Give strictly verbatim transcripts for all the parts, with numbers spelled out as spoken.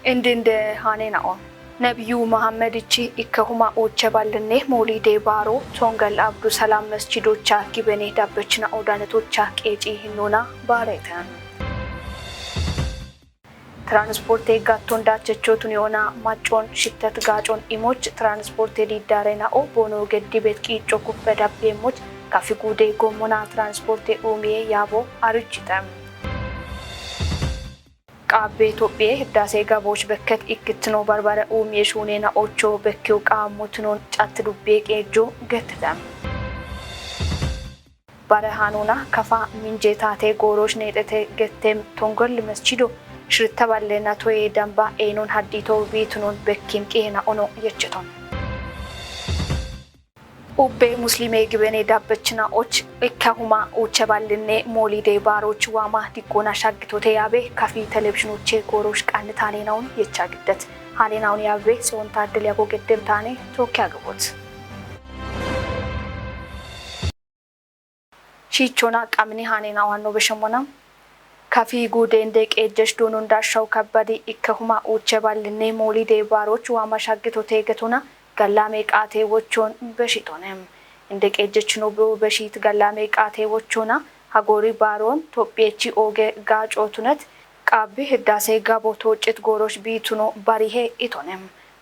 Indinde hane na'o. Nebiyu Muhammedichi ikkehuma uuche ballinne mooliide baaro Tongal Abdu Salam mesjidocha gibene dabbechina odanetocha qeeci hinnona baarete. Transporte gatton dachechotun yona maccon shittet gaacon imoch transporte diddare na'o bono geddibet qiicco kuppe dabbeemmoch kafi guude gommona transporte uumiye yaabo arichite. Qaabbe Itophiye Hiddaase Gaboch bekket ikkittino barbare uumiye shuunena ocho bekkiyo qaammotinon cat dubbiye qeejjo gettete. Bare hanona kafa minje taate goorosh neexete gettem tongol mesjido shiritta ballena toye damba eenon haddito biitunon bekkim qihena ono yecheton. Ubbe Muslime gibene dabbechina och ikkahuma uuche ballinne mooliide baaroch waama diggona shaggitote yaabe kafi televizhinoche goorosh qannitaanenawun yecha giddet. Haanenawun yaabe Siwon Taaddel Yago geddem taane tookkiya gabot. Shiichona qamini haanena wanno beshemmona. Kafi guude inde qeejjesh duunun daashaw kabbadi ikkehuma uuche ballinne mooliide baaroch waama shaggitote getona gallame qaate wochon beshitone. Inde qeejjechino biro beshit gallame qaate wochona hagori baaron Tophiyechi ooge gaaco tunet qaabbi Hiddaase Gabo tooccit goorosh biituno barihe itone.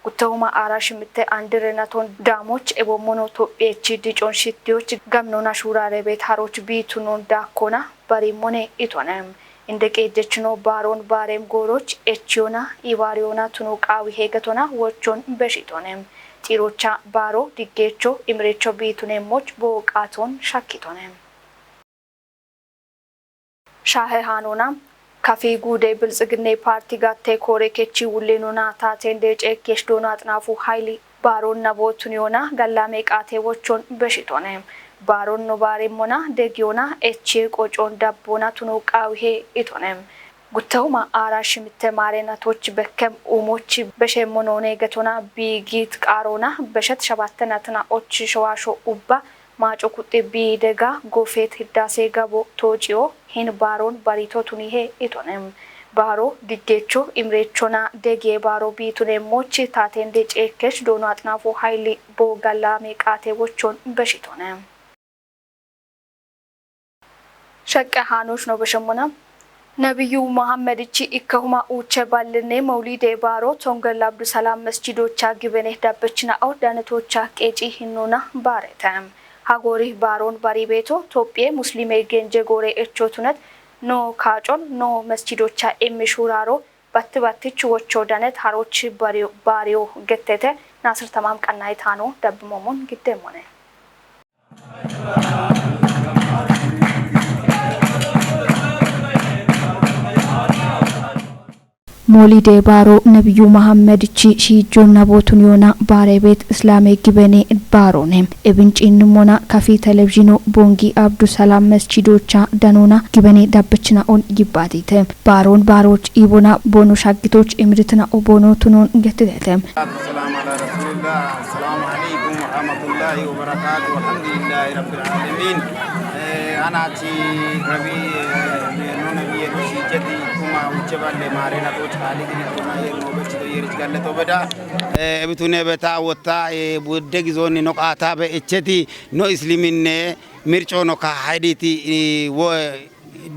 Guttahuma aara shimitte andire naton daamoch ebommono Tophiyechi dicon shittiyoch gamnona shuurare bet haroch biitunon daakkona barimmone itone. Inde qeejjechino baaron baarem gooroch echiyona ibaariyona tuno qaawi heegetona wochon beshitone. Xiirocha baaro diggeecho imirecho biitunemmoch booqaaton shakkitone. Shahe haanona. Kafi guude Biltsiginne Parti gatte koore kechi wullenona taatende ceekkesh doono Axinaafu Hayli baaron nabotun yona gallame qaate wochon beshitone. Baaron no baaremmona degiyona echiye qocon dabbona tuno qaawihe itone. Guttahuma aara shimitte maare natoch bekkem uumoch beshemmonone getona biigit qaarona beshet shabatte natina och showasho ubba maaco kuxxi biidega gofet Hiddaase Gabo toociyo hin baaron barito tunihe itone. Baaro diggeecho imireechona degiye baaro biitunemmoch taatende ceekkesh doono Axinaafu Hayli boo gallame qaate wochon beshitone. Shaqqe haanosh no beshemmona. Nebiyu Muhammedichi ikkehuma uuche ballinne mawliide baaro Tongel Abdusalam mesjidocha gibene dabbechina o danetocha qeeci hinnona baarete. Hagori baaron bari beeto Tophiye Muslime genje goore echo tunet no kaacon no mesjidocha immi shuuraro batti battich wocho danet haroch bariyo, bariyo gettete. Nasir Tamam qannayit haano dabbimomon giddemmone. Moolide baaro Nebiyu Muhammedichi shiijjo nabootun yoona baare beet Islaame gibene baaroone. Ebin ciinnumona kafi televizhino bongi Abdusalaam mesjidocha danoona gibene dabbechina on yibbaatite. Baaroon baaroch iibona bono shaggitoch imiritina o bono tunon gettitete. Salaamu alaa rasuulillah. Salaamu alaikum warahmatullahi wabarakatuh. Alhamdulillahi rabbil alamin. Eh, anaati rabi, eh, no nabiye no shijeti kuma uche balle mare na to chali gidi kuma ye no bechi to yeri galle to beda. Eh, ebitune beta wotta, eh, budde gizoni no qata be echeti no isliminne mirco no ka hayditi, eh, wo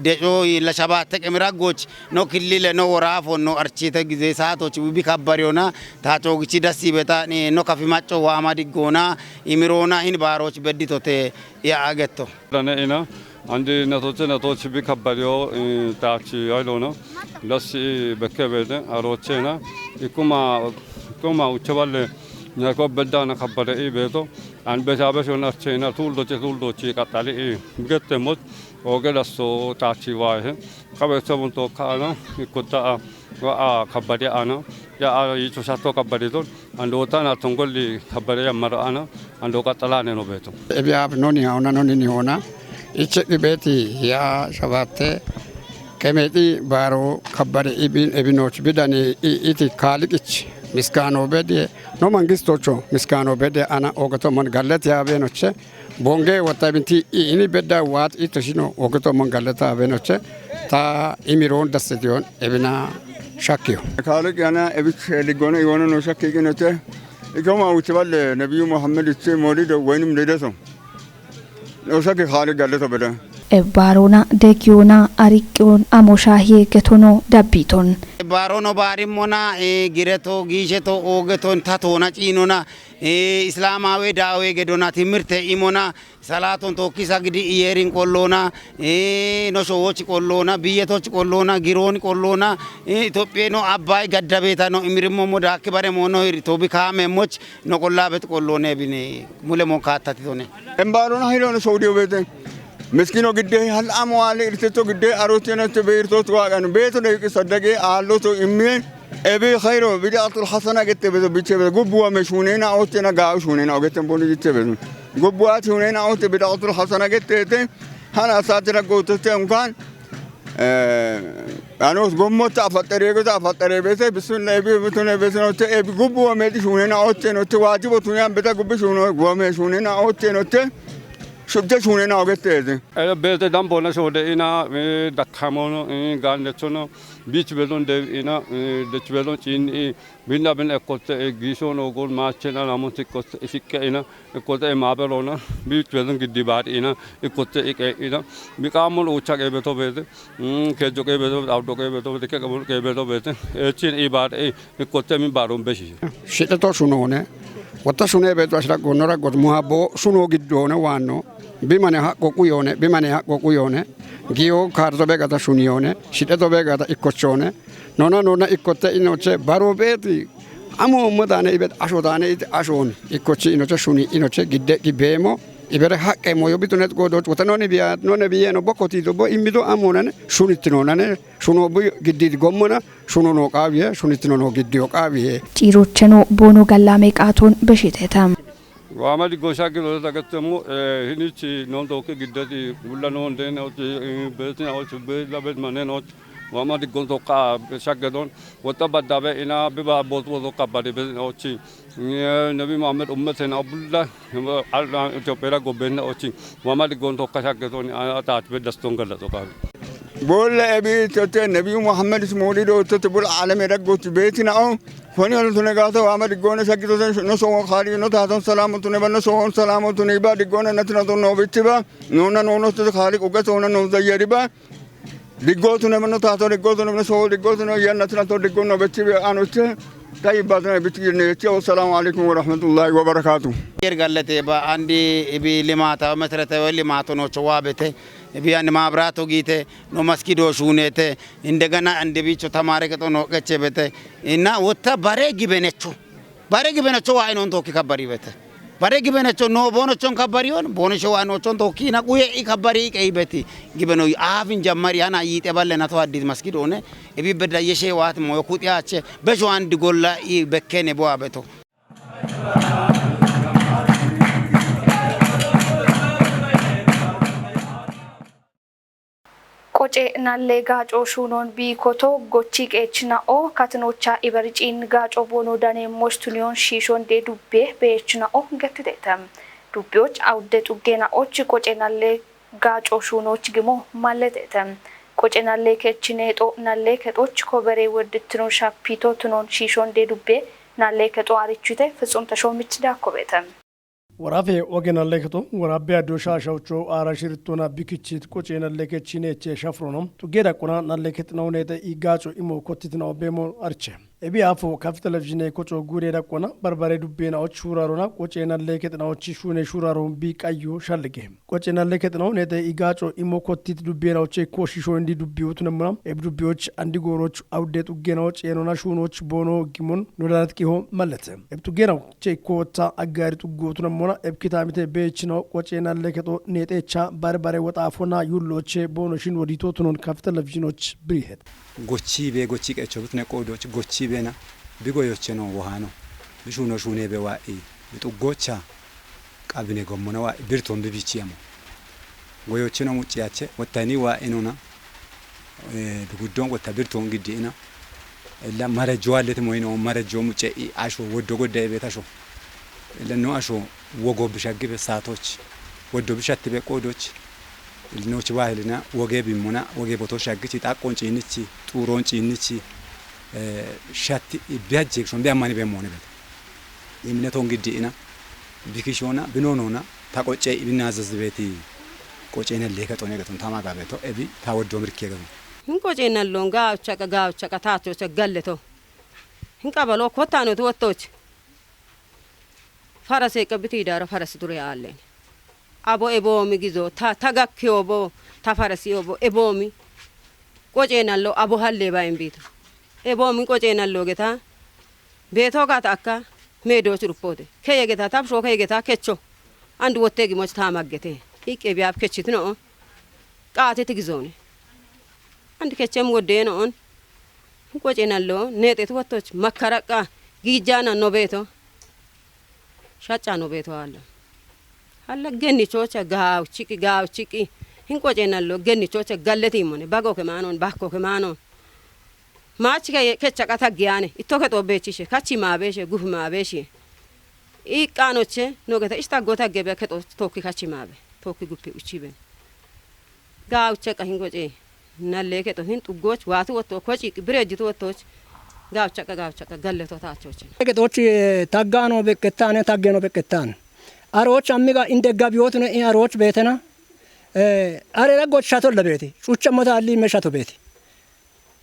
deco la shabatte qemira goch no killile no worafo no archite gize saatoch bi kabbariona ta cogichi dasi beta, eh, no kafi macco wama diggona imirona hin baaroch bedditote ya agetto. Dane ina, andi natoche natoche bi kabbariyo, eh, tachi aylona. Dasi bekke bede, arochena. Ikuma, ikuma uche balle, nyako bedda na kabbare i beto. An beta beso na chena, tuldoche, tuldoche, katali i. Bigette mot, oge dasso tachi wahe. Kabe sabun to kana, ikutta a, wa a kabbare ana. Ya a yicho shato kabbare ton. Ando tana tongolli kabbare ya maro ana. Ando katalane no beto. Ebi ab noni hauna noni ni hona. Iche di beti ya shabate. Kemeti baro kabbare ibin ebinoch bidani i-, iti kalikich. Miskano bede. No mangistocho. Miskano bede ana ogato man gallet ya benoche. Bonge wata binti i-, ini bedda wat ito shino ogato man gallet ya benoche. Ta imiron dasedion ebina Shakkiyo. Kaaliqi ana ebich liggoona iwono no shakki qinote. Ikoma uti balle Nebiyu Muhammad itti molido woynim lideso. No shakki Kaaliq galleto beda. Ebbaarona, degiyoona, ariqqiyoon, amo shaahiye getono dabbiiton. Ebbaaroono baarimmona, eh, gireto, giisheto, oogeton, tatoona, ciinona, eh, Islaamaawe daawe gedona, timirte imona, salaaton tookkisa gidi iyeerin qolloona, eh, no showooch qolloona, biyyetoch qolloona, giroon qolloona, eh, Itophiyeeno Abbaay gaddabeetano imirimmo mo daakki bare moono hiri tobi kaameemmoch no qollaabet qolloone bine mule mo kaattatitone. Embaarona hilono showdiyo beete. Miskino gidde hal amo ale irteto gidde arotiyanate beirtot waaqan beeto de yuqi saddaqe aalloto immiye. Ebi khayro bid'atul hasana gette beto biche beto gubbuwa me shunena ottena gaawu shunena ogetten bonu jitte beto. Gubbuwa shunena otte bid'atul hasana gettete. Hana saatira gootote unkan, eh, anos gommota afaxxareegota afaxxaree beete. Bismillah ebi betone beetenotte ebi gubbuwa medi shunena ottenotte waajibo tuyan beta gubbi shuno guwame shunena ottenotte. Shujja shunena ogettete. Ela beete damboona shoode ina, eh, dakkamono, eh, gaannechono, biich belon dev ina, eh, dech belon ciin, eh, binda bin ekkotte, eh, giishono gon maachen ana mont ikkotte isikke ina, ikkotte, eh, maabelona, biich belon giddi baad ina, ikkotte iqe ina, biqaamon uucha qeebeto beete, mm, keejo qeebeto, awdo qeebeto, dikke qeebeto, qeebeto beete, eh, chin i baad, eh, ikkotte min baadon beshi. Shiteto shunone, wotta shune beeto ashira gonora got muhabbo shuno giddoone waanno, bimane haqqo quyone, bimane haqqo quyone, giyo kaarto beegata shuniyone, shiteto beegata ikkochone, nona nona ikkotte inoche baro beeti, amo umma daane ibet asho daane ite ashon, ikkochi inoche shuni inoche gidde gibeemo, ibere haqqe moyo bitunet godoch, wotta noni biya, none biyeno bokkoti do bo immido amonane, shunitti nonane, shuno bu giddidi gommona, shuno noo qaawiye, shunittino noo giddiyo qaawiye. Ciirocheno boono gallaame qaaton beshiteta. Waama diggo shaggi loosa dagattemmo, eh, hinichi non dookke giddati mulla non den ochi, eh, betin ochi, be labet manen ochi. Waama diggon tokka shagge don, wotta baddabe ina biba bot bot tokka badi be ochi. Eh, Nabi Muhammad ummeten abulla, Allah Ethiopia gobben ochi. Waama diggon tokka shagge don, a, a, taat be daston galla tokka. Boolla ebi totte Nebiyu Muhammad is molido totte bul alame daggoti beetina o. Koni ol tune gaata waama diggoona shaggi totte no so khali no taaton salaamu tune ba no so salaamu tune ba diggoona natina to no bittiba. Nona nono totte khali uga tona no zayyadi ba. Diggo tune ba no taato diggo tune ba no so diggo tune yan natina to diggo no bittiba anoche. Tayyib batna bittiba ne. Assalamu alaikum wa rahmatullahi wa barakatuh. Yer gallete ba andi ibi limata metrete we limato no chowabete. Ibi andi mabrato gite. No maskido shunete, indegana ande bicho tamare keto no qechebete. Ina wotta bare gibenecho. Bare gibenecho wa inon tokki kabbari bete. Bare gibenecho no bonochon kabbari on, bonocho wa nochon tokki na quye i kabbari i qeibeti. Gibeno aafin jammari ana yite balle na to addis masgidone. Ebi bedda yeshe waat moyo kutiyache. Besho andi golla i bekkene bo abeto. Qoce nalle gaaco shuunon biikoto gochi qeechina'o katinocha ibericiin gaaco boono dane mostuniyon shiishonde dubbe beechina'o gettitete. Dubbiyoch awudde xuggenaoch qoce nalle gaaco shuunoch gimo malletete. Qoce nalle kechineexo nalle kexoch kobere weddittinon shapito tunon shiishonde dubbe nalle kexo arichite Fitsum Tashoomich daakkobete. Waraafe oge nalleketo, waraabbe addo shaashawcho aara shirittoona bikichit qoce nallekechineeche shafrono, tugge daqqona nallekexinaoneete i gaaco imo kottitinaobeemo arche. Ebi afo kafi televizhine koco guure daqqona, barbare dubbenaoch shuurarona, qoce nallekexinaoch shuune shuuraron bi qayyo shallige. Qoce nallekexinaoneete i gaaco imo kottit dubbenaoche kooshisho indi dubbiyotunemmona, ebi dubbiyoch andi gooroch awudde xuggenaoch eenona shuunoch boono gimon nodanat qiho mallete. Ebi xuggenaoch Chekko wotta aggaari xuggootunammona ebkitaamite beechino qoce nallekexo neexeecha barbare woxaafona yulloche boonoshin wodiitootunon kafi televizhinoch biriihet. Gochi be gochi qecho bitne qoodoch gochi bena bigoyocheno wohano bishuno shune be wa'i bixuggocha qabine gommona wa'i birton bibichiyamo. Goyochino mucciyache wottani wa'inona. Eh, duguddon gotta birton giddi ina. Illa marejjo allete moyino marejjo mucce i asho woddo godda ebet asho. Illa no asho wogo bishaggibe saatoch. Woddo bishatti be qoodoch. Ilnoch bahilina woge bimmona woge boto shaggichi xaqqon ciinnichi xuuron ciinnichi. Shatti biajje shon bi ammani be mone bet. Imne tongi di ina. Bikishona binonona ta qocce ibina zazbeti. Qocce ne leka tone gaton tama gabeto ebi ta woddo mirke gaton. Hin qocce na longa uchaqa ga uchaqa tacho cha galleto. Hin qabalo kotano tu wottoch. Farase qabiti dara farasi dure allen. Abo ebomi gizo ta tagakki obo ta farasi obo ebomi. Qocce na lo abo halle ba imbito. Ebomi qocce na lo geta. Beto gata akka medo churpote. Keye geta tapsho keye geta kecho. Andu wotte gi moch ta maggete. Ikke biab kechitno. Qate tigizone. Andi kechem woddeno on. Qocce na lo nete tu wottoch makkaraqa gijana no beto. Shacha no beto alla. Alla genni chocha gaaw chiqi gaaw chiqi. Hin qocce na lo genni chocha galleti mone bago ke manon bakko ke manon. Mach ke kecha qata giyane itto ke to bechishe kachi mabeshe guf mabeshe. Iqqanoche no geta ishta gota gebe ke to tokki kachi mabe tokki guppe uchiben. Gaaw chaqa hin qocce. Nalle ke to hin xuggoch watu wotto kochi bire jitu wottoch. Gaaw chaqa gaaw chaqa galleto tachoche. Ke toch taggano bekketane taggeno bekketan. Aroch ammiga inde gabiyotune in aroch betena. Are raggoch shato labeti. Chucha mota alli me shato beti.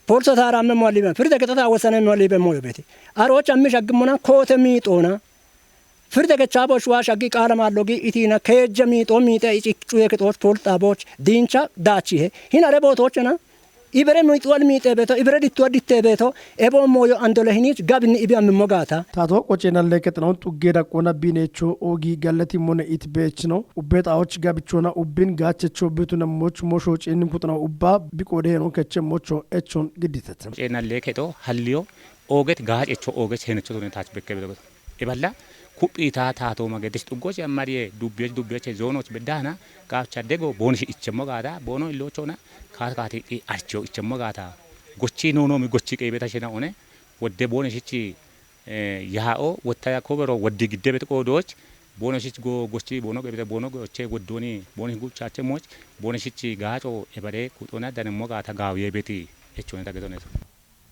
Polso tara me mo alli me. Firde ke tota wosane mo alli be mo beti. Aroch ammi shaggimona kote mi tona. Firde kecha boch wa shaggi qala mallogi itina keje mi to mi te ichi chuye ke toch pol ta boch dincha dachi he. Hin are botochena. Ibere mi tuwal mi te beto ibere dittuwa ditte beto. Ebo moyo andole hinich gabni ibi ammo gata. Tato qocce na leke tana tugge da qona binecho ogi galleti mone it bechno. Ubbe taoch gabichona ubbin gachecho bituna moch mosho cinin putna ubba biqode no keche mocho echon giditet. Qocce na leke to halliyo oget gachecho oget henecho tone tach bekke beto. Eballa kuphi ta tato magedish xuggoche ammariye dubbiyoch dubbiyoche zoonoch beddahana gaacha dego boonish ichemmo gaata boono illochona kaat kaati archiyo ichemmo gaata gochi nonomi gochi qeebeta shena one wodde boonish ichi yaa'o wottaya kobero woddi giddebet qoodoch boonish ich go gochi boono qeebete boono goche woddoni boonish guchache moch boonish ichi gaaco ebare kuxona danemmo gaata gaawiye beti echone dagetoneso.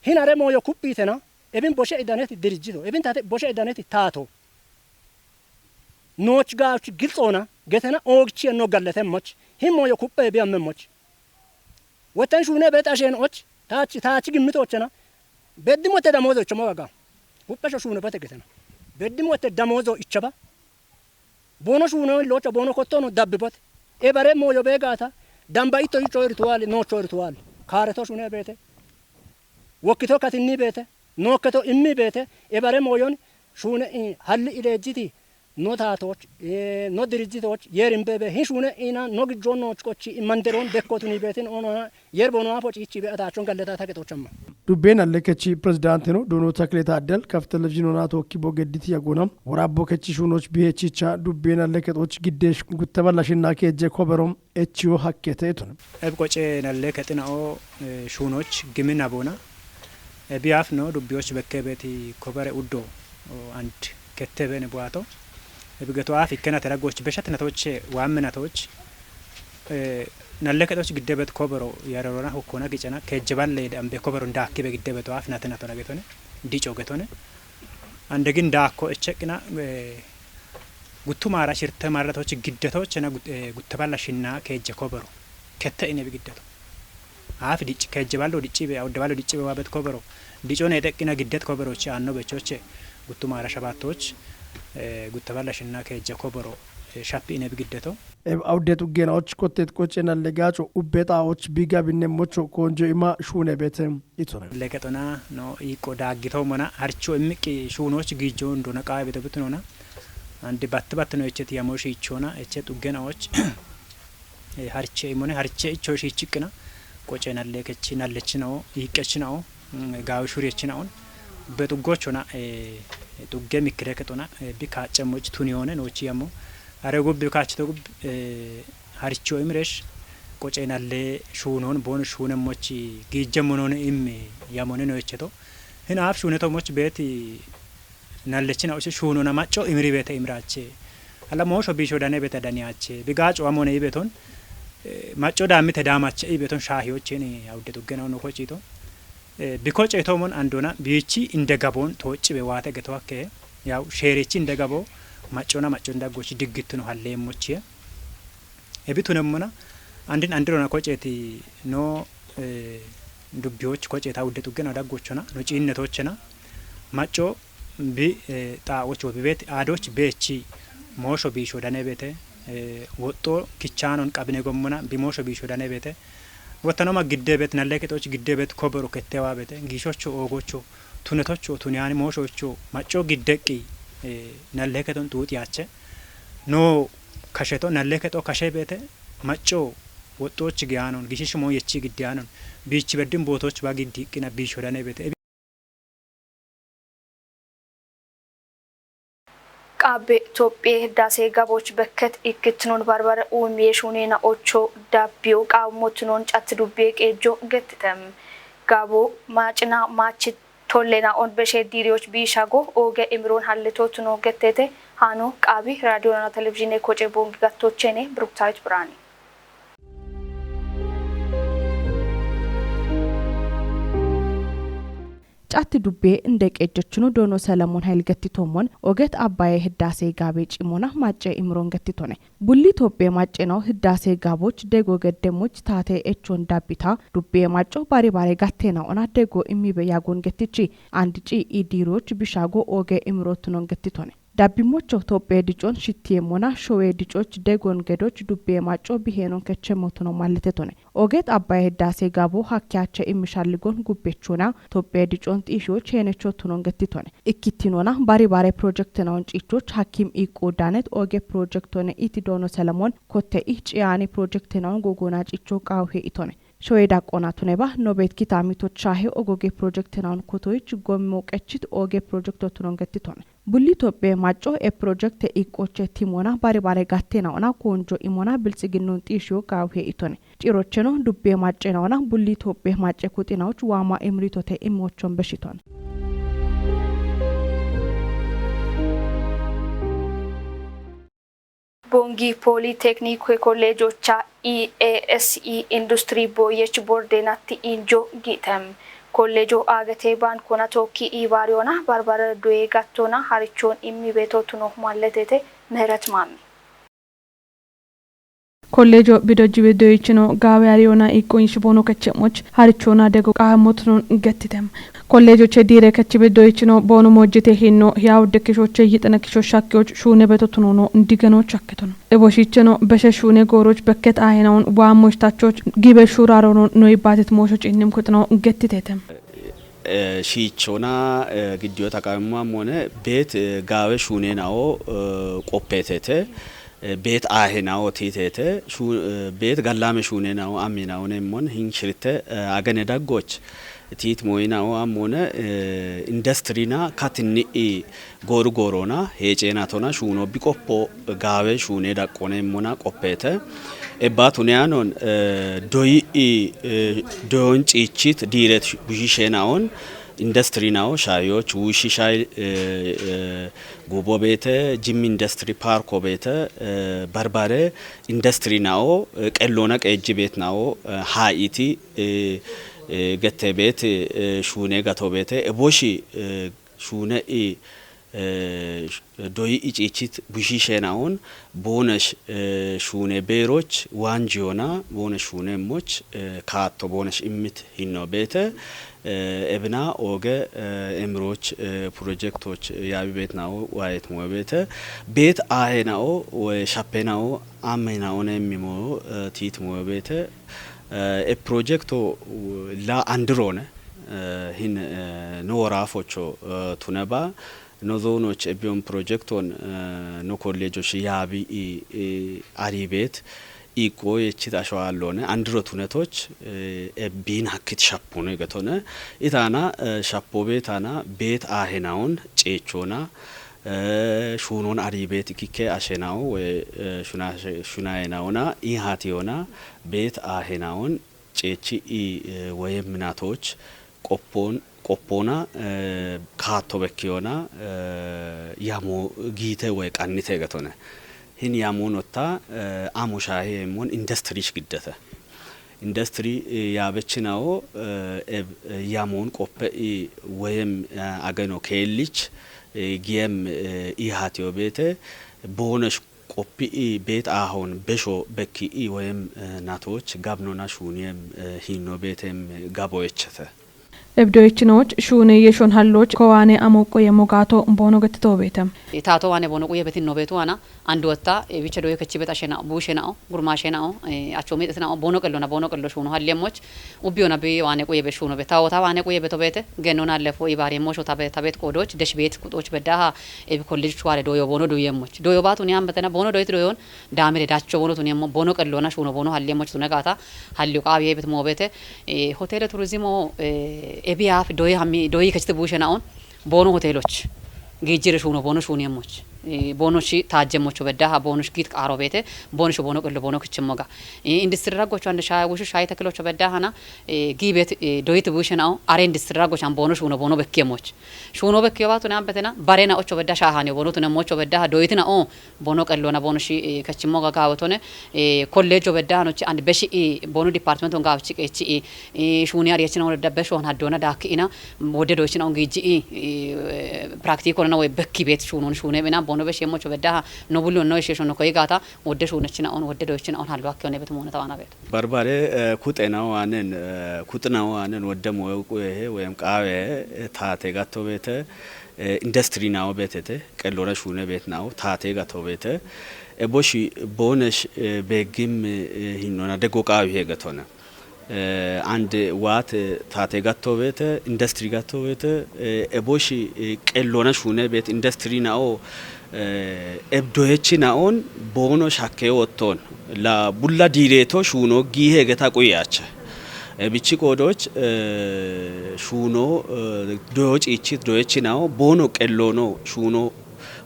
Hin are moyo kuphitena. Ebin boshe idaneti dirijjito ebin tate boshe idaneti taato. Nooch gaawchi gilxoona getena oogchiye no galletemmoch. Hin moyo kuppe bi ammemoch. Wotten shuune bet ashen och taach taach gimmitochena. Beddim wotte damozo ichamo gaga. Kuppe sho shuune bote getena. Beddim wotte damozo ichaba. Boono shuuno illocha boono kottono dabbibote. Ebare moyo beegata damba itto icho irituwal noocho irituwal. Kaareto shuune beete. Wokkito katinni beete. Nookketo immi beete. Ebare moyon shuune halli ileejjiti. No taatoch no dirijjitoch yeerin beebe hin shuune ina no gijjoon nooch qochi manderoon dekkotuni beetin oonona. Yerbo no apo ciichi be ataachon galleta ta qexochama. Dubben alle kechi presidentino dono takle taaddel kaf televizionona tokki bo gedditi yagona worabbo kechi shuunoch bihechicha dubben alle kexoch giddesh guttaba lashinna keejje kobero echiyo hakkete etun. Eb qoce nalle kexinao shuunoch gimina bona ebiyaaf no dubbiyoch bekkebeti kobere uddo and kettebene buato. Ebigeto aaf ikkena teragoch beshat natoche wamme natoch nalle kexoch giddebet kobero yarerona hokkona gicena keejjeballe dambe kobero ndaakkibe giddebeto aaf nate natona getone dico getone. Ande gin daakko echeqina guttumara shirte maratoch giddetochena gutteballa shinna keejje kobero kette inebi giddeto. Aaf dicci keejjeballo diccibe awuddeballo diccibe waabet kobero dicone deqqina giddet koberochi aanno bechoche guttumara shabaattoch guttaballa shinna keejje kobero shappi inebi giddeto. Awudde xuggenaoch kottet qoce nalle gaaco ubbe xaaoch bi gabinne mocho koonjo ima shuune beete itone. Legexona no iiqqo daaggitoomona harcho immiqqi shuunooch giijjo undona qaawe beto bitunona andi batti battino echeti yamo shiichona eche xuggenaoch harche imone harche icho shiichiqqina qoce nalle kechi nallechinawo iiqqechinao gaawi shuriechinaon bexuggochona xugge mikkire kexona bi kaaccemmoch tuniyoone noochi yammo are gubbi kaachito gubbi haricho imiresh qoce nalle shuunon boon shuunemmoch giijjemmonoone immi yamone noecheto hin aaf shuuneto moch beeti nallechina usi shuunona macco imiri beete imirache alla moosho biisho dane bete daniyache bigaaco amone ibeton macco daammite daamache ibeton shaahiyocheni awudde xuggena ono kochito Eh, biko ceetoomon andona biichi inde gaboon tooccibe waate geto hakke, yaw sheerichi inde gabo maccona macco inde aggochi diggittino halleemmochie. Ebi tunemmona andin andirona koceeti no, eh, dubbiyoch koceeta udde xuggena daggochona, no ciinnetochena, macco bi, eh, xaawoch wo bibet aadoch beechi moosho biisho danebete, eh, woxxo kichaanon qabine gommona bi moosho biisho danebete. Wottanoma giddebet, nalle kexoch giddebet, koboro kettewabete, giishocho oogocho, tunetocho tuniyani mooshocho, macco giddeqqi, eh, nalle kexon xuuxiyaache. No kasheto, nalle kexo kashe beete, macco woxxoch giyaanon, giishish mooyechi giddiyaanon, biich beddin bootoch ba giddi iqqina biisho danebete. Qaabbe Itophiye Hiddaase Gaboch Bekket ikkittinon Barbare Uumiye Shuunena Ocho Dabbiyo Qaammotinon Catti Dubbiye Qeejjo Gettitem. Gabo Maacina Maachi Tollena On Beshe Diiriyoch Biishago Ooge Imiroon Hallitootino Gettete. Haano Qaabi Raadiyona Televizhiine Koce Boongi Gattochene Biruktaayit Biraani. Catti dubbe inde qejjechino Doono Selemoon Hayil Gettitoomon Oget Abbaye Hiddaase Gaabe Cimona Macce Imiroon Gettitone. Bulli Itophiye Macce noo Hiddaase Gaaboch dego geddemmoch taate echoon dabbita dubbe macco bari bare gattena ona dego immibe yagoon gettichi andi ci i diiroch bishago Ooge Imiroottinon Gettitone. Dabbimmocho Tophphiye dicoon shittiyeemmona showee dicoch degoon gedoch dubbee macco biheenon kechemmotuno malletetone. Ogeet Abbaye Hiddaase Gabo hakkeyache immishalligoon gubbechoona Tophphiye dicoon xiishiyoch heenechoottunon gettitone. Ikkittinona bari bare pirojektinawon ciichoch hakkim iiqqo daanet Ooge pirojektone iti Doono Selemoon kotte ih ciyaani pirojektinawon gogoona ciicho qaawuhe itone. Shoye daqqoona tuneba nobeet kitaamitoch shaahe ogoge pirojektinawon kotoyich gommo qechit Ooge pirojektottunon gettitone. Bulli Itophiye macco e pirojekte iqqoche timona bari bare gattena ona koonjo imona biltsiginnun xiishiyo qaawuhe itone. Cirocheno dubbiye maccena ona bulli Itophiye macce kuxinawoch waama imritote imochon beshiton. Bongi Pooli Tekniik Kolleejocha I A S E Industiri Booyyeech Bordeenatti injo gitem. Kolleejo aagete baan kona tookki iibaariyona barbare doye gattona harichoon immi beetootuno malletete. Meheret Maammi. Kolleejo bido jibe doyichino gaawe ariyona iqqo inshi boono keche'moch harichoona dego qaamotunon gettitem. Kolleejoche diire kechibe doyichino boono mojjete hinno hiyawu dekkishoche yixana kisho shakkiyoch shuune beto tunono digeno chakketono. Eboshicheno beshe shuune gooroch bekket aahenaun waammoch tachoch gibe shuurarono noyi baatit moosho cinnim kuxino gettitetem. Eh, shiichona, eh, giddiyo taqamimmaam hone beet, eh, gaawe shuuneenawo, eh, qoppeetete, eh, beet aahenawo tiitete, shu-, eh, beet gallaame shuuneenawo amminawo neemmon hinshirte, eh, agene daggoch tiit mooyinawo ammone, eh, industrina katinni'i gooru gooroona heeceenatona shuuno biqoppo gaawe shuune daqqoneemmona qoppeete. Ebba tuneyanon, eh, doyi'i, eh, doyon ciichit diiret bushisheenaon industrinawo shaayoch wushi shaay, eh, eh, gubo beete, Jimmi Industri Parko beete, eh, barbare industrinawo, eh, qelloona qeejji beetnawo, eh, haa'iti, eh, eh, gette beet, eh, shuune gato beete, eboshi, eh, shuune'i, eh, sh-, doyi iciichit bushisheenaon boonesh, eh, shuune beeroch waanjiyona boonesh shuuneemmoch, eh, kaatto boonesh immit hinno beete, eh, ebina ooge, eh, emiroch, eh, pirojektoch yaabi beetnawo waayet moe beete, beet aahenawo, we shappenawo, ammenawo neemmimo, eh, tiit moe beete, eh, e pirojekto, uh, la andirone, eh, hin, eh, no woraafocho, eh, tuneba, no zoonoch ebbiyon pirojekton, eh, no kolleejoch yaabi i, i, aribeet, iqqo yechit ashowaallone, andiro tunetoch, eh, ebbin hakkit shappono igetone. Itana, eh, shappo beetana, beet aahenaon, ceechona, eh, shuunon aribeet ikikke ashenawo, we, eh, shuna-, shunayenawona, ihatiyona, beet aahenaon, ceechi i, eh, woye minatoch, qoppon, qoppona, eh, kaatto bekkiyona, eh, yamo giite woy qannite getone. Hin yamonotta, eh, amo shaaheemmon industrish giddete. Industry, eh, yaabechinawo, eh, eb-, eh, yamoon qoppe'i woyem, eh, ageno keellich, eh, giyem, eh, ihatiyo beete, boonesh qoppi'i beet aahon besho bekki'i woyem, eh, natoch gabnona shuuniyem, eh, hinno beetem gaboyechete. Ebdoyechinoch shuune yeshon halloch kowaane amoqqo yemo gaato boono gettito beete. Taato waane boono quye betin no beetu waana, andu watta, eh, bicha doyo kechi bet ashe na'o, buushe na'o, gurmaashe na'o, eh, acho miixete na'o, boono qellona, boono qello shuuno halli emmoch, ubbi ona bi waane quye be shuuno be, taawota waane quye beto beete, gennona lefo ibaari emmocho tabe-, tabet qoodoch, desh beet quxoch beddaha, eh, bi kollejoch waare doyo boono duye emmoch. Doyo baatu ni ambetena boono doyit doyon, daamire dacho boono tuni emmo, boono qellona shuuno boono halli emmoch tune gaata, halli qaawi hebet mo beete, eh, hotele turizimo, eh, ebiyaaf doyi hammi, doyi kechite buushe na'on, boono hoteloch, giijjire shuuno boono shuuni emmoch. Eh, boono shi taajje emmocho beddaha, boono shi giit qaaro beete, boono shi boono qello boono kichimmo ga. Eh, industry raggocho ande sha-, wushu shayi tekilocho beddahana, eh, giibet, eh, doyit buushe na'o, are industry raggocho an boono shuuno boono bekki emmoch. Shuuno bekki yobaatu ne ambetena, bare na'ocho bedda shaahani boono tune emmocho beddaha, doyit na'o, boono qellona boono shi, eh, kachimmo ga gaawotone, eh, kollejo beddaanochi and beshi i boono department on gaawchi qeechi i, eh, shuuni ariyachina wodda besho on haddona daakki ina, wodde doychina on giiji i, eh, praktiko na woy bekki beet shuunon shuune bina boono beshi emmocho beddaha no bulli on no ishesho no koy gaata, wodde shuunechina on, wodde doychina on hallo akke on ebet moona tawana beet. Barbare, eh, kuxena waanen, eh, kuxena waanen wodde moyo quyehe woyem qaawe, eh, taate gatto beete, eh, industry na'o beetete, qellora shuune beet na'o, taate gatto beete. E boshi boonesh, eh, beeggim, eh, hinnona deggo qaawi heegatona. Eh, and waate taate gatto beete, industry gatto beete, eh, e boshi, eh, qellona shuune beet industry na'o, eh, ebdoyechi na'on boono shakke wotton. La bulla diireto shuuno gi heegeta quyacha. E bichi qoodoch, eh, shuuno, eh, doyoch ichit doyechi na'o boono qellono shuuno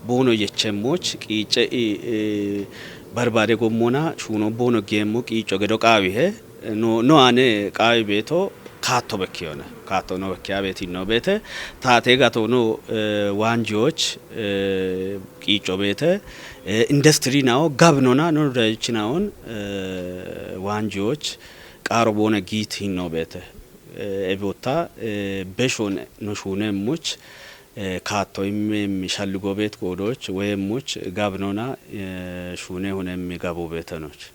boono yechemmoch qiice i, eh, barbare gommona shuuno boono geemmo qiico gedo qaawi he. No, no ane qaawi beeto kaatto bekkiyona. Kaatto no bekkiya beeti no beete. Taate gato no, eh, waanjiyoch, eh, qiico beete. Eh, industry na'o gabnona no daychi na'on, eh, waanjiyoch qaaro boona giit hinno beete. Eh, ebota, eh, beshon no shuune emmoch, eh, kaatto imme shalligo beet qoodoch, woyemmoch gabnona, eh, shuune hunemmi gabo beetanoch.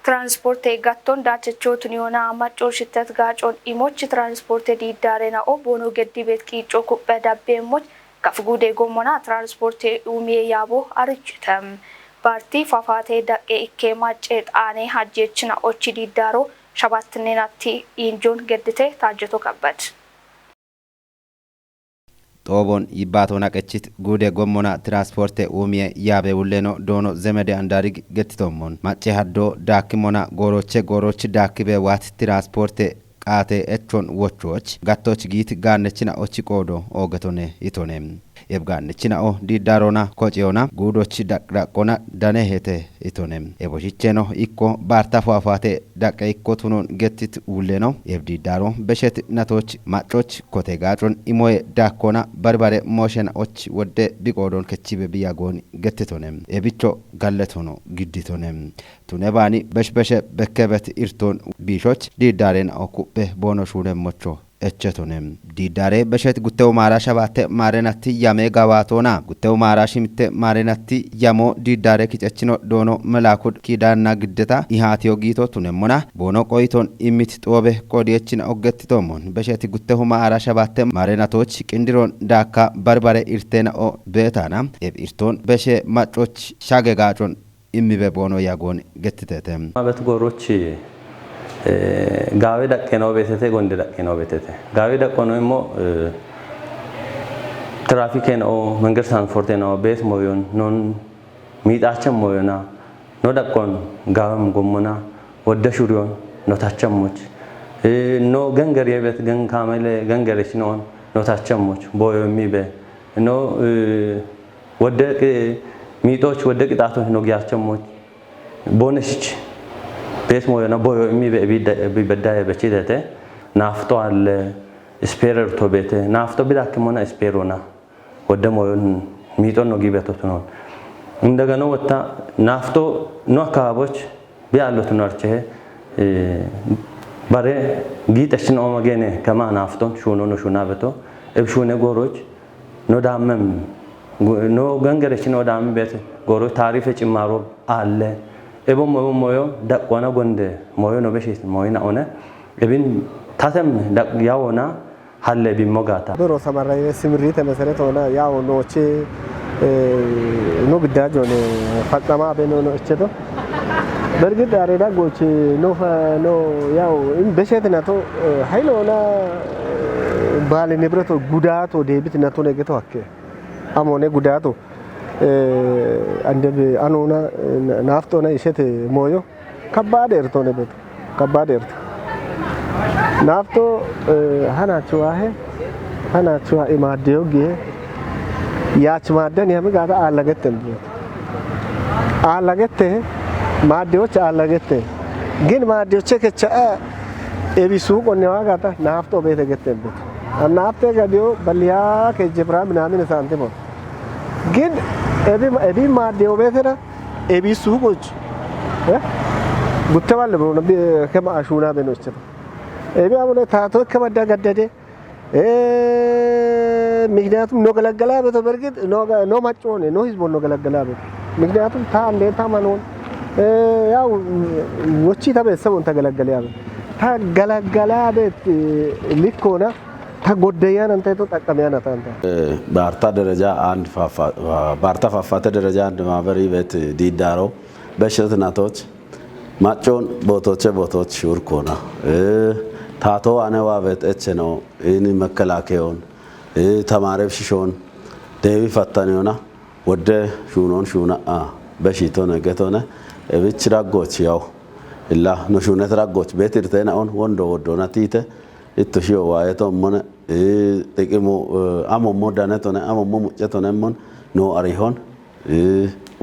Transporte gatton daachechootun yoona maccooshitet gaacon imoch transporte diiddaare na'o boono geddi beet qiico kuphphe dabbe emmoch kaf guude gommona transporte uumiye yaabo arichitem. Baarti fafaate daqqe ikke macce xaane hajjeechina ochi diiddaaro shabattinne natti injoon geddite taajjeto kabbad. Xoobon yibbaatona qechit guude gommona transporte uumiye yaabe wulleno doono zemede andaarig gettitommon. Macce haddo daakkimona gooroche gooroch daakkibe waat transporte qaate echon wochoch gattoch giit gaannechina ochi qoodo oogetone itone. Eb gaannechina o diiddaarona kociyona guudoch daqdaqona danehete itone. Ebo shicheno ikko baarta fuafuate daqqe ikko tunon gettit wulleno. Eb diiddaaro beshet natoch maccoch kote gaacon imoye daakkona barbare mooshena och wodde biqoodon kechibe biyagoon gettitone. Ebicho galletono gidditone. Tune baani beshbeshe bekkebet irton biishoch diiddaarena o kuphphe boono shuunemmocho echetone. Diiddaare beshet guttewu maara shabatte maarenatti yame gawaatona. Guttewu maara shimitte maarenatti yamo diiddaare kicechino doono melaakud kiidaanna giddeta ihaatiyo giito tunemmona. Boono qoyiton immit xoobe qoodiyechina oggettitommon. Beshet guttewu maara shabatte maarenatoch qindiron daakka barbare irtena o beetana. Eb irton beshe maccoch shage gaacon immibe boono yagoon gettitete. Abet gooroch, eh, gaawe daqqe noo beetete, gonde daqqe noo beetete. Gaawe daqqo noo immo, eh, trafike noo, menger transporte noo, beet mooyon, non miixaacha mooyona, no daqqon gaawem gommona, wodde shuriyon, no tachemmoch. Eh, no gengeriye beet, gen kaamele gengerech noon, no tachemmoch, booyo immibe. No, eh, Wodde qi-, miixoch wodde qixaatoch no giyaachemmoch. Booneshich. Bees mooyona boyo immi be-, bidda-, bi-, beddaye bechitete. Naafxo alle, ispeerer to beete. Naafxo bidakkimona ispeerona. Wodde mooyon miixon no gibeto tunon. Indegana wotta naafxo no akkababoch Bi allotu narche, eh, bare git echin oma gene kama nafton shuno no shuna beto. Eb shune goroch no damem no gangerechin odam bet goroch tarife cimaro alle. Ebo moyo moyo dakwana gonde moyo no beshit moyina one. Ebin tatem dak yawona halle bimmo gata. Bero samarra yine simirite meseret ona yawo noche, eh, no giddajo ne fattama be no no echedo. Bergit areda goche no fa no yawo in beshet nato, eh, hailo na, eh, bale nibreto gudato debit nato negeto hakke. Amone gudato, eh, andebe anona, eh, naftona ishete moyo. Kabbaade erto ne beto. Kabbaade erto. Naafto, eh, hanachu ahe, hanachu ahe maadde yogihe. Yaach maadden yami gaata aallagette mbiyo. Aallagette, maaddeyoch aallagette. Gin maaddeyoche kecha a ebi suuqonne waa gaata naafto beete gette mbiyo. Naafte gadiyo baliya ke jebra minamine saantimo. Gin ebi, ebi maaddeyo beetena ebi suuqoch. Eh? Gutte balle bo, nabi, kema ashuna beno icheta. Ebi amune tato kema dagaddade. Eh, miknyatum no galagala beto bergit no ga-, no maccone, no hizbo no galagala beto. Miknyatum ta ande ta manon. Eh, yaw, wochi ta bessabon ta galagala beto. Ta galagala bet, eh, likkona, ta goddeyan anta to takkamiyana ta anta. Eh, በአርታ ደረጃ አንድ ፋፋ-፣ በአርታ ፋፋቴ ደረጃ አንድ ማህበር ቤት ዲዳሮ በሽት ናቶች ማጮን ቦቶቼ ቦቶች ሹርኮና። እ፣ ታቶ አነዋ ቤት ኤቼ ነው። ኢኒ መከላከዮን፣ እ፣ ተማሪብ ሽሾን፣ ደቢ ፈተን ዮና፣ ወደ ሹኖን ሹና፣ አ፣ በሺቶነ ገቶነ፣ እብች ዳጎች ያው፣ እላ፣ ኖ ሹነት ዳጎች፣ ቤት ኢርቴና ኦን፣ ወንዶ ወዶና ቲተ፣ ኢቱ ሺዮ ዋየቶ ሞነ፣ እ፣ ጥቅሙ፣ እ፣ አሞሞ ዳነቶነ፣ አሞሞ ሙጨቶነ ሞን፣ ኖ አሪሆን፣ እ፣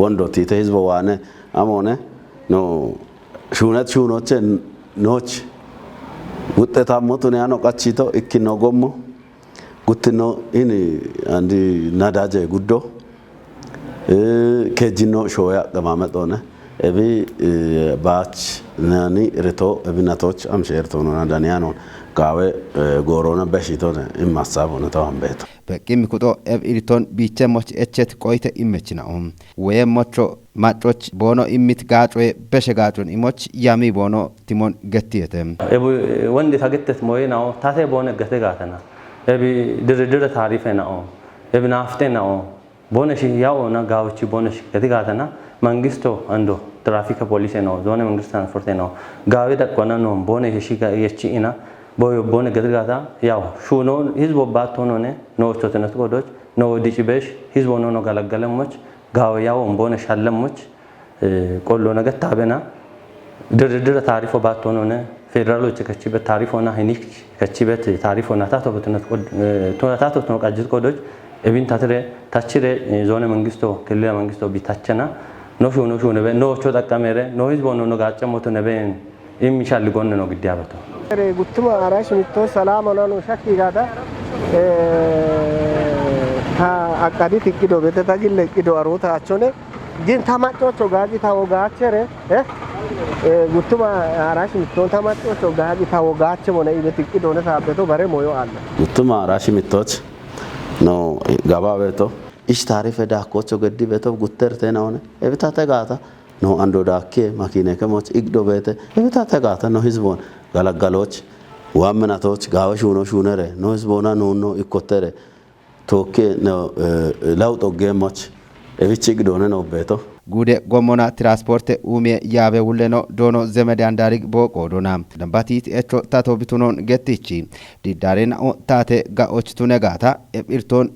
ወንዶቲ ተ ህዝቦ ዋነ አሞነ ኖ ሹነት ሹኖቼ ኖች ውጤታሞቱን ያኖ ቀቺቶ እኪኖ ጎሞ ጉትኖ ኢኒ አንዲ ናዳጀ ጉዶ፣ እ፣ ኬጂኖ ሾያ አቀማመጥ ሆነ። እቢ፣ እ፣ ባች ናኒ ርቶ እብነቶች አምሼርቶኖ ናዳንያኖን ጋዌ፣ እ፣ ጎሮነ በሺቶነ ኢማሳብ ሆነ ተዋንቤት። Beqqi mikuxo eb irton biiche moch echet qoite immechina'o. Weye mocho maccoch boono immit gaacoye beshe gaacon imoch yami boono timon gettiyete. Ebu wonde tagettet moye na'o, tate boone gete gaatana. Ebi diridire taarife na'o. Ebi naafte na'o. Boone shi ya'o na gaawichi boone shi gete gaatana. Mangisto ando trafike polise no, zone mangist transporte no. Gaawe daqqona no, boone shi ga yechi ina. Boyo boone gete gaata, ya'o. Shuno hizbo baatto none, no ochote no tukodoch. No dici besh, hizbo no no galagalemoch, gawe yawo mbone shallemoch, eh, qollo na gatta bena, dirdira taarifo baatto none, federaloch kachibet taarifo na hinik kachibet taarifo na tato betno, eh, to tato to qajit kodoch, ebin tatire, tachire, eh, zone mangisto, kille mangisto bitachena, no shu, no shu nebe, no cho takkamere, no hizbo no no gacce moto nebe, Immi shalli gonne no giddi abato. Ere guttuma arash mitto salama nanu shakki gata. Eh, ta akadi tikki do bete ta gille ki do arota achone. Gin ta maccocho gaji ta wo gachere. Eh? Eh, guttuma arash mitto ta maccocho gaji ta wo gache mona ibe tikki do ne sabeto bare moyo alla. Guttuma arash mittoch no gaba beto. Ish tarife da kocho geddi beto gutter te na one. Ebita te gata. No ando dakke makine ke moch igdo bete. Ebita tagata no hizbon galagaloch, waminatoch, gawe shuno shunere, no hizbona no no ikotere. Tokke no, eh, laut ogge moch. Evichi igdone no beto. Gude gomona transporte umie yabe wulleno dono zemede andarig boko dona. Dambatit echo tato bitunon getichi. Didare na o tate ga och tunegata. Ebirton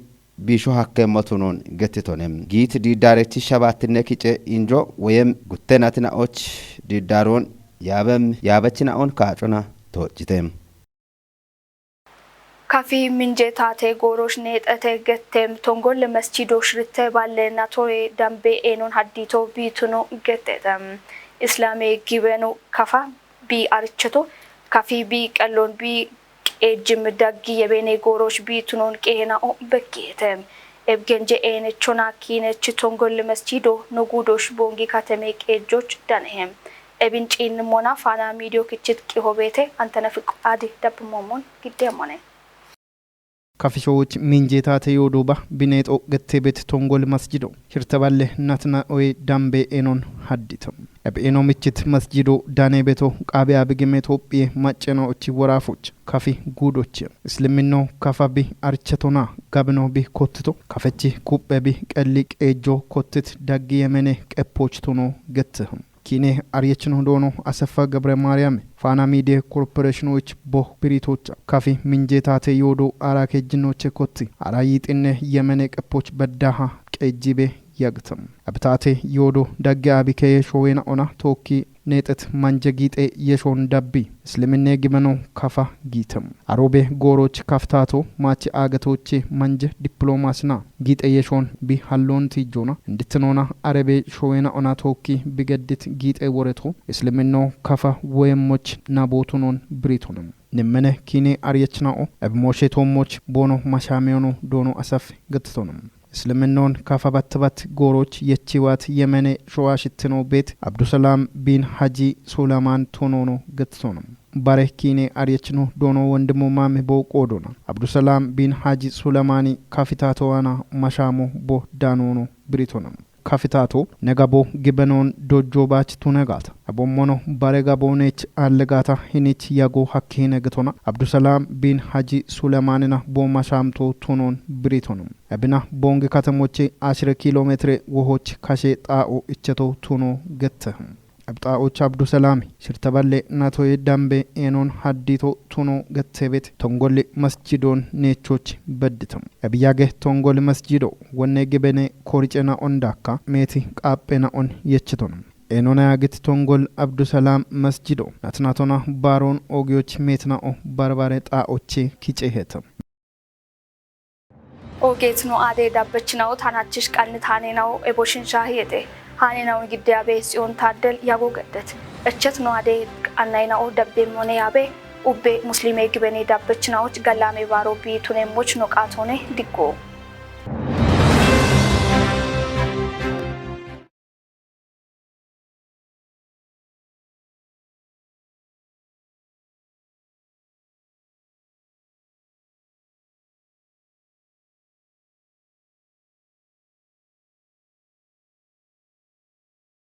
Bisho hakke motunon getitone. Giit diiddaarechi shabaattinne kice injo woyem guttenatina och diiddaaroon yaabem yaabechina'on kaacona toocite. Kafi minje taate goorosh neexete gettem tongolle meschido shiritte balle natore dambe eenon haddito biituno gettete. Islaame gibenu kafa bi aricheto kafi bi qellon bi qeejjim daggi yebene goorosh bi tunon qeehena o bekkeete. Ebgenje eenechona kiinech tongol mesjido nogudosh bongi kateme qeejjoch danehe. Ebin ciinni mona Faanaa Miidiyo kichit qiho beete Antena Fiqaadi dabbi moommon gidde mone. Kafishowoch minjeetaate yoodo ba bineexo getteebet tongol masjido. Hirtaballe natna oye dambe enon haddita. Eb eno michit masjido daneebeto qaabe abigime Toophiye maccena ochi woraafoch kafi guudoche. Isliminno kafa bi archatona gabino bi kottito. Kafechi kuppe bi qelli qeejjo kottit daggi yemene qeppoch tono getteho. Kiine aryechino doono Asafa Gabre Maariyame Faana Miidiye Korporeshinoch bo biritocha kafi minjeetaate yoodo ara kejjinoche kotti ara yiixinne yemene qeppoch beddaha qeejjibe yagtam. Abitaate yoodo dagge abi keye showena ona tookki neexet manje giixe yeshon dabbi. Isliminne gimeno kafa giitam. Arobe gooroch kaftaato maachi aagatoche manje diplomaasina giixe yeshon bi halloon tiijjoona. Inditinoona arebe showena ona tookki bigeddit giixe woreto Isliminno kafa woyemmoch nabootunon biritonam. Nimmene kiine aryechna'o ebimooshe toommoch boono mashaamiyono doono asaf gettitonam. Isliminnon kafa battibat gooroch yechiwaat yemene showa shittino beet Abdusalam bin Haji Sulamaan tonono gettitonam. Bare kiine aryechno doono wondimu maame bo qoodona. Abdusalam bin Haji Sulamaani kafitaatowaana mashaamo bo daanono biritonam. Kafitaato negabo gibenon dojjo baach tunegata. Abommono bare gabonech allegata hinich yago hakkine getona. Abdusalam bin Haji Sulamaanina bo mashaamto tonon biritonam. Ebina bongi katamoche ashire kilometre wohoch kashe xaa'o icheto tono getteham. Abxaa'och Abdusalami shirtaballe natoye dambe enon haddito tuno gettebet tongolli masjidon neechoch bedditam. Ebiyage tongolli masjido wonne gibene koricena ondakka meeti qaaphena on yechitonam. Enona yagit tongol Abdusalam masjido natnatona baaron ogiyoch meetna'o barbare xaa'oche kicehetam. Ogeetno aade dabbechinawo tanachich qanni taaneenawo eboshin shaahiyete. Haaneenawon gidde abe Tsiyoon Taaddel yago geddet. Echetno aade qannaynawo dabbe mone yaabe ubbe Muslime gibene dabbechinawoch gallame baaro bi tunemmoch no qaatone diggo.